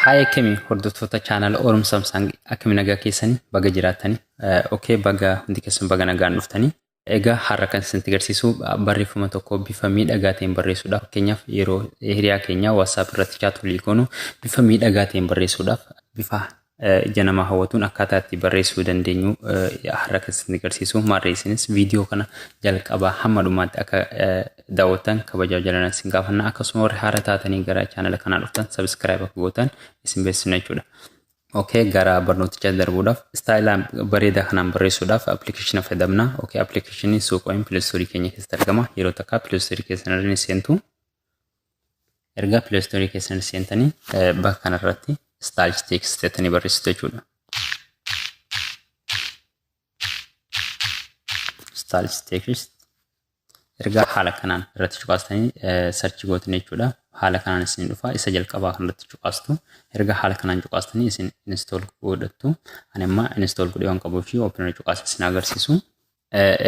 Haaya akkami hordoftoota chaanala Oromo Samsung, akkami nagaa keessanii? Baga jiraattanii. Okay, baga hundi keessan baga nagaan dhuftanii. Egaa har'a kan isinitti agarsiisu barreeffama tokko bifa miidhagaa ta'een barreessuudhaaf, fakkeenyaaf yeroo hiriyaa keenya WhatsApp irratti chat walii goonu bifa miidhagaa ta'een barreessuudhaaf, bifa ija namaa hawwatuun akkaataa itti barreessuu dandeenyu har'a kan isinitti agarsiisu. Maarree isinis viidiyoo kana jalqabaa hamma dhumaatti akka daawwattan kabajaa jalaan isin gaafanna. Akkasuma warri haara taatanii gara chaanala kanaa dhuftan subscribe akka gootan isin beeksisna jechuudha. Okay, gara barnootichaa darbuudhaaf istaayilaa bareedaa kanaan barreessuudhaaf appilikeeshina fayyadamna. Okay, appilikeeshinii Suuqooyin Play Store keenya keessatti argama. Yeroo takka Play Store keessan irra ni seentu. Erga Play Store keessan seentanii bakka kanarratti stylish text jettanii barreessitu jechuudha. Stylish text erga haala kanaan irratti cuqaastanii search gootan jechuudha. Haala kanaan isin dhufa, isa jalqabaa kanarratti cuqaastu. Erga haala kanaan cuqaastanii isin install godhattu. Ani amma install godhee waan qabuuf open cuqaasa isin agarsiisu.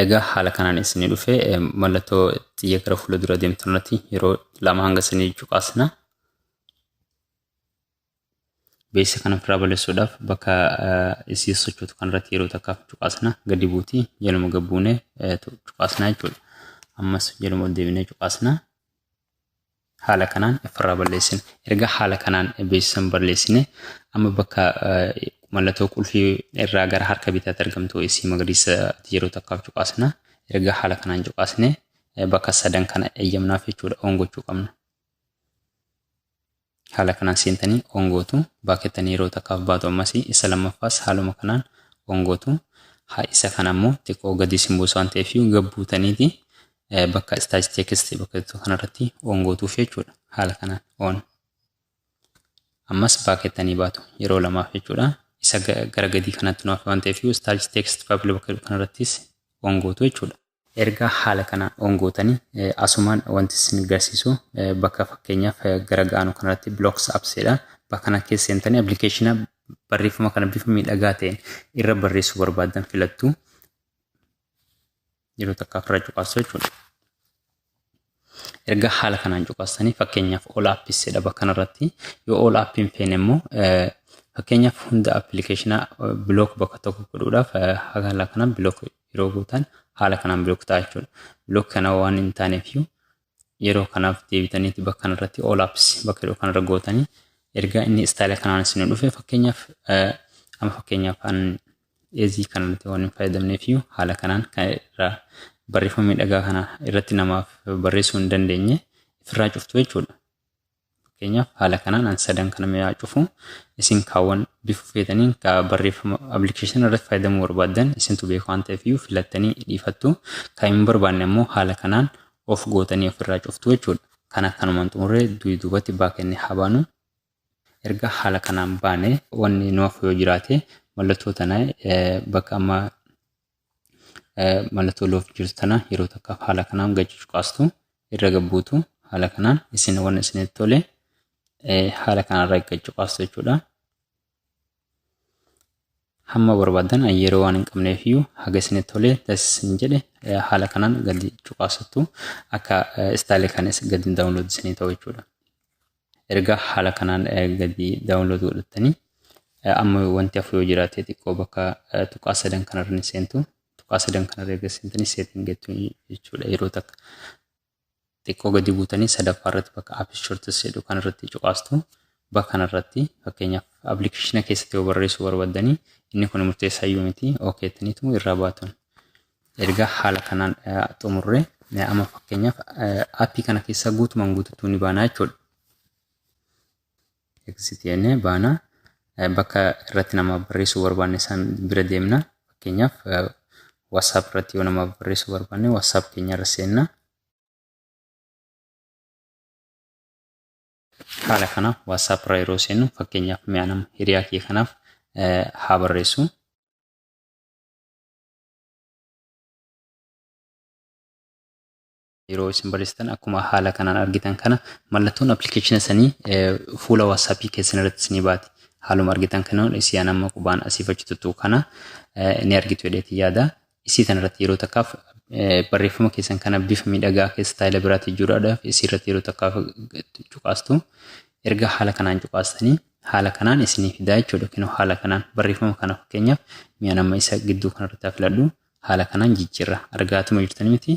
Egaa haala kanaan isin dhufe, mallattoo xiyya gara fuula dura deemtu irratti yeroo lama hanga isin cuqaasna. Beeksisa kana ofirraa balleessuudhaaf bakka isii sochootu kanarratti yeroo takkaaf cuqaasna, gadi buuti, jaluma gabbuunee cuqaasna jechuudha. Ammas jaluma ol deebinee cuqaasna. Haala kanaan ofirraa balleessina. Erga haala kanaan beeksisa balleessine, amma bakka mallattoo qulfii irraa gara harka bitaatti argamtu isii magariisa yeroo takkaaf cuqaasna. Erga haala kanaan cuqaasne bakka sadan kana eeyyamnaaf jechuudha, on gochuu qabna. Haala kanaan seentanii on gootu, baakettanii yeroo takkaaf baatu, ammas isa lammaffaas haaluma kanaan on gootu. Haa isa kana immoo xiqqoo gadi isin buusu waan ta'eef gabbuutaniiti bakka stylish text bakka kanarratti on gootuuf jechuudha. Haala kanaan on. Ammas baakettanii baatu yeroo lamaaf jechuudha. Isa gara gadii kanatti nuuf waan ta'eef stylish text bubble bakka kanarrattis on gootu jechuudha. Erga haala kanaan on gootanii asumaan wanti isin agarsiisu bakka fakkeenyaaf gara ga'anu kanarratti blocks apps jedha. Bakka kana keessa seentanii appilikeeshina barreeffama kana bifa miidhagaa ta'een irra barreessuu barbaadan filattu. Yeroo takkaaf irra cuqaasu jechuudha. Erga haala kanaan cuqaastanii fakkeenyaaf all apps jedha bakka kanarratti. Yoo all app hin feene immoo, fakkeenyaaf hunda appilikeeshina block bakka tokko godhuudhaaf haala kanaan block yeroo gootan haala kanaan block ta'a jechuudha. Block kana waan hin taaneef yeroo kanaaf deebitaniiti bakka kanarratti all apps bakka yeroo kanarra gootanii, erga inni istaayila kanaan isin dhufe, fakkeenyaaf amma fakkeenyaaf an eezii kanarratti waan hin fayyadamneef haala kanaan kan irraa barreeffama miidhagaa kana irratti namaaf barreessuu hin dandeenye ofirraa cuftu jechuudha. Fakkeenyaaf haala kanaan an sadan kana mi'aa cufu, isin kaawwan bifa feetaniin ka barreeffama appilikeeshina irratti fayyadamuu barbaaddan isintu beeku waan ta'eef filattanii dhiifattu. Kan hin barbaanne immoo haala kanaan of gootanii ofirraa cuftu jechuudha. Kana kanumaan xumurree duubatti baakennee haa baanu. Erga haala kanaan baane wanni nu hafu yoo jiraate mallattoo tana bakka amma mallattoo loof jirtu tana yeroo takkaaf haala kanaan gadi cuqaastu, irra gabbuutu. Haala kanaan isin wanni isinitti tole haala kanarra gadi cuqaastu jechuudha. Hamma barbaadan yeroo waan hin qabneef iyyuu haga isinitti tole isin jedhe haala kanaan gadi cuqaasattu, akka istaayilii kanas gadi download isinii ta'u jechuudha. Erga haala kanaan gadi download godhattanii amma wanti hafu yoo jiraate xiqqoo bakka tuqaa sadan kanarra ni seentu. Tuqaa sadan kanarra erga seentanii setting jettu jechuudha yeroo takka. Xiqqoo gadi buutanii sadaffaa irratti bakka app shortcuts jedhu kanarratti cuqaastu. Bakka kanarratti fakkeenyaaf appilikeeshina keessatti yoo barreessuu barbaaddanii inni kun murteessaa iyyuu miti, okay jettaniitu irraa baatun. Erga haala kanaan xumurree amma fakkeenyaaf aappii kana keessaa guutumaan guututti ni baanaa jechuudha. Exit jennee baanaa, bakka irratti namaaf barreessuu barbaanne isaan bira deemna. Fakkeenyaaf WhatsApp irratti yoo namaaf barreessuu barbaanne WhatsApp keenya irra seenna. Haala kana WhatsApp irra yeroo seennu fakkeenyaaf mi'a nama hiriyaa kee kanaaf haa barreessu. Yeroo isin barreessitan akkuma haala kanaan argitan kana mallattoon appilikeeshina sanii fuula WhatsAppii keessan irratti isinii baati. Haaluma argitan kanaan isii an amma qubaan asiif achi tuttuqu kana ni argitu jedheeti yaada. Isii kana irratti yeroo takkaaf barreeffama keessan kana bifa miidhagaa keessa istaayila biraatti jijjiiruudhaaf isii irratti yeroo takkaaf cuqaastu. Erga haala kanaan cuqaastanii Haala kanaan isinii fidaa jechuudha. Kunoo haala kanaan barreeffama kana, fakkeenyaaf mi'a nama isa gidduu kanarratti haa filadhu. Haala kanaan jijjiirra. Argaatuma jirtanii miti?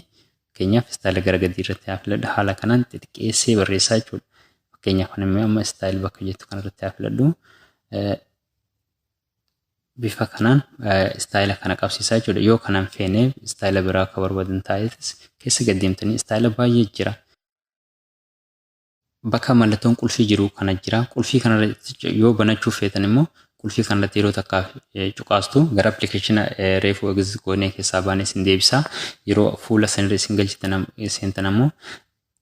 Fakkeenyaaf style gara gadii irratti haa filadhu. Haala kanaan xixiqqeessee barreessaa jechuudha. Fakkeenyaaf ani amma style bakka jettu kanarratti haa filadhu. Bifa kanaan style kana qabsiisaa jechuudha. Yoo kanaan feenee style biraa akka barbaadan taa'etis keessa gad deemtanii style baay'ee jira. Bakka mallattoon qulfii jiru kana jira. Qulfii kanarratti yoo banachuu feetan immoo qulfii kanarratti yeroo takkaaf cuqaastu, gara application reefu exit goonee keessaa baanee isin deebisa. Yeroo fuula sanirra isin galchitan seentan ammoo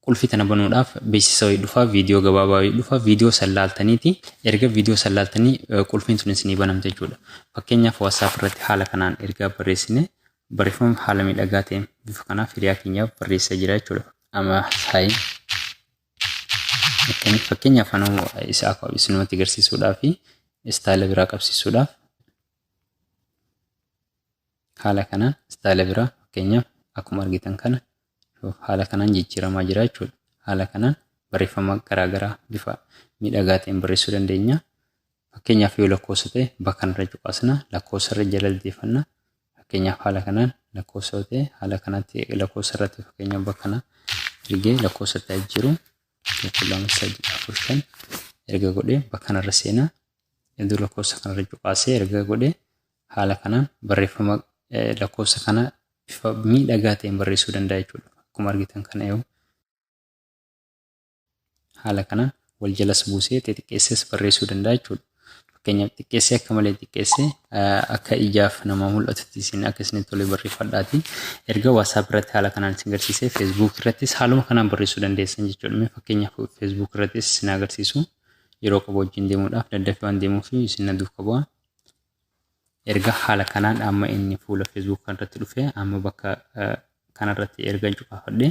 qulfii tana banuudhaaf beeksisa wayii dhufa, viidiyoo gabaabaa wayii dhufa, viidiyoo san laaltaniiti, erga viidiyoo san laaltanii qulfiin sun isinii banamte jechuudha. Fakkeenyaaf WhatsApp irratti haala kanaan ergaa barreessine, barreeffama haala miidhagaa ta'een bifa kanaaf hiriyaa keenyaaf barreessaa jira jechuudha. Amma hayi fakkeenyaaf anuu isa akka isinumatti agarsiisuudhaa fi style biraa qabsiisuudhaaf haala kanaan style biraa, fakkeenyaaf akkuma argitan kana haala kanaan jijjiiramaa jira jechuudha. Haala kanaan barreeffama garaagaraa bifa miidhagaa ta'een barreessuu dandeenya. Fakkeenyaaf yoo lakkoofsa ta'e bakka kanarra cuqaasna, lakkoofsa irra jala deeffanna. Fakkeenyaaf haala kanaan lakkoofsa yoo ta'e haala kanatti lakkoofsa irratti, fakkeenyaaf bakka kana ergee lakkoofsa ta'e jiru 1, 2, 3, 4, 5 erga godhee bakka kanarra seenaa. Iddoo lakkoofsa kanarra cuqaasee erga godhee haala kanaan barreeffama lakkoofsa kana bifa miidhagaa ta'een barreessuu danda'a jechuudha. Akkuma argitan kana yoo haala kanaan wal jalas buusee xixiqqeessees barreessuu danda'a jechuudha. Fakkeenyaaf xiqqeessee, akka malee xiqqeessee, akka ijaaf nama mul'atutti isin akka isinitti tole barreeffadhaati. Erga WhatsApp irratti haala kanaan isin agarsiisee, Facebook irrattis haaluma kanaan barreessuu dandeessan jechuudha. Mee fakkeenyaaf Facebook irrattis isin agarsiisu, yeroo qabu wajjin deemuudhaaf daddafee waan deemuuf isin na duukaa bu'a. Erga haala kanaan amma inni fuula Facebook kanarratti dhufe, amma bakka kanarratti erga cuqaafadhe,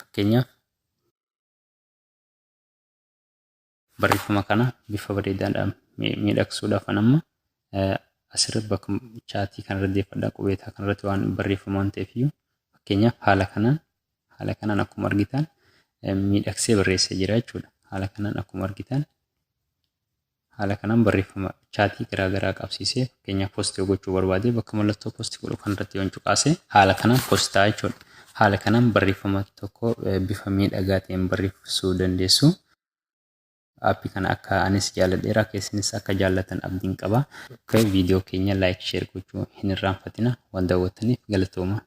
fakkeenyaaf barreeffama kana bifa bareedaadhaan miidhagsuudhaaf amma asirra bakka chat kanarra deeffadhaa, qubeetaa kanarratti waan barreeffama waan ta'eef iyyuu, fakkeenyaaf haala kanaan akkuma argitan miidhagsee barreessee jira jechuudha. Haala kanaan akkuma argitan haala kanaan barreeffama chat garaagaraa qabsiisee, fakkeenyaaf post gochuu barbaade bakka mallattoo post godhu kanarratti yoon cuqaase haala kanaan post ta'a jechuudha. Haala kanaan barreeffama tokko bifa miidhagaa ta'een barreessuu dandeessu. App kana akka anis jaalladheera, keessanis akka jaallatan abdiin qaba. Viidiyoo keenya like, share gochuu hin irraanfatina. Waan daawwattaniif galatooma.